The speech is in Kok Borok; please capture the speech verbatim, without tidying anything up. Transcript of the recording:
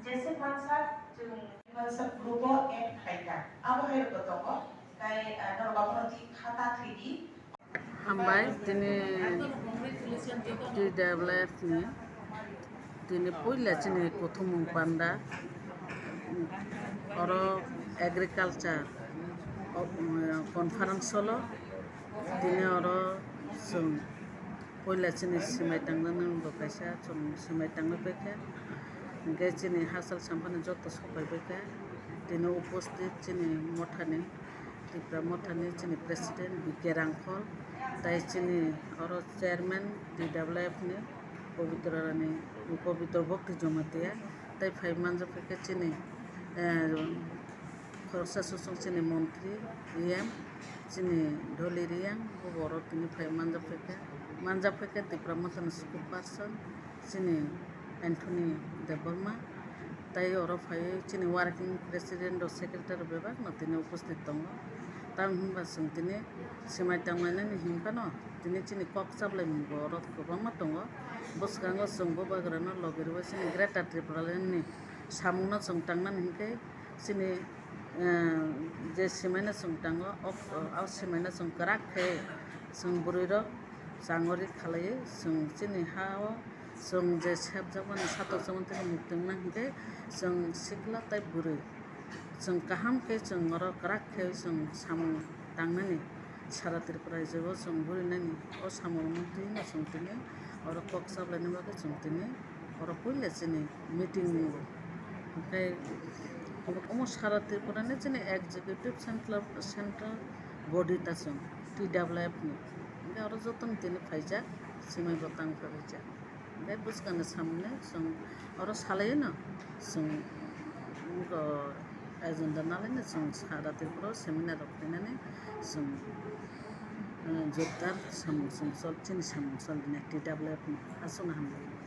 Jese mansa chwng mansa group o add khlaikha. Abo hai rwkha tongo. Tai, ah, norok abono twi khata thwidi. Hambai, tini T W F ni tini puila chini kuthumung panda, oro agriculture o, um, conference solo, tini oro chwng puila chini swmai tangnani bo kaisa chwng swmai tangwi paikha, hinkhe chini hachal samphani joto sopai paikha, tini uposthit chini mothani. Tipra Mothani chini President B K Rangkhol, tai chini oro Chairman T W F ni Pabitra Rani, Pabitra Bhakti Jamatia, tai phai manjak phaikha chini, eh, khoroksa susung chini Montri E M, chini Dholi Reang, bo oro tini phai manjak phaikha, manjak phaikha Tipra Mothani spokesperson. Chini Anthony Debbarma, tai oro phaiwi chini working president o secretary bebak no tini uposthit tongo. Tamo hwnba chwng tini swmai tanglainani hinphano tini chini kok chaplaimung bo oro kwbangma tongo. Bwskango chwng bubagrano logi rwui chini Greater Tipraland ni samungno chwng tangnani hinkhe chini, eh, je swmaino chwng tango, o, o swmaino chwng kwrak khe chwng bwrwirok changori khalaiwi chwng chini ha-o chwng je sepjakmani, satokjakmani tini muktwng nang hinkhe chwng sikla tai bwrwi chwng kaham khe chwng oro kwrak khe chwng samung tangnani sara Tripura rajyo o chwng burinani o samung muktwino chwng tini oro kok chaplaina bagwi chwng tini oro puila chini meeting ni hinkhe omo sara Tripura ni chini executive central, central body ta chwng T W F ni. Hinkhe oro jotono tini phaijak, swmai bo tang phaijak. Hinkhe bwskangni samungni chwng oro salaino chwng, o, agenda nalaino chwng sara Tripura o seminar rok khlainani chwng, eh, jotdar samung chwng chol, chini samung chol T W F ni aswkno hambai.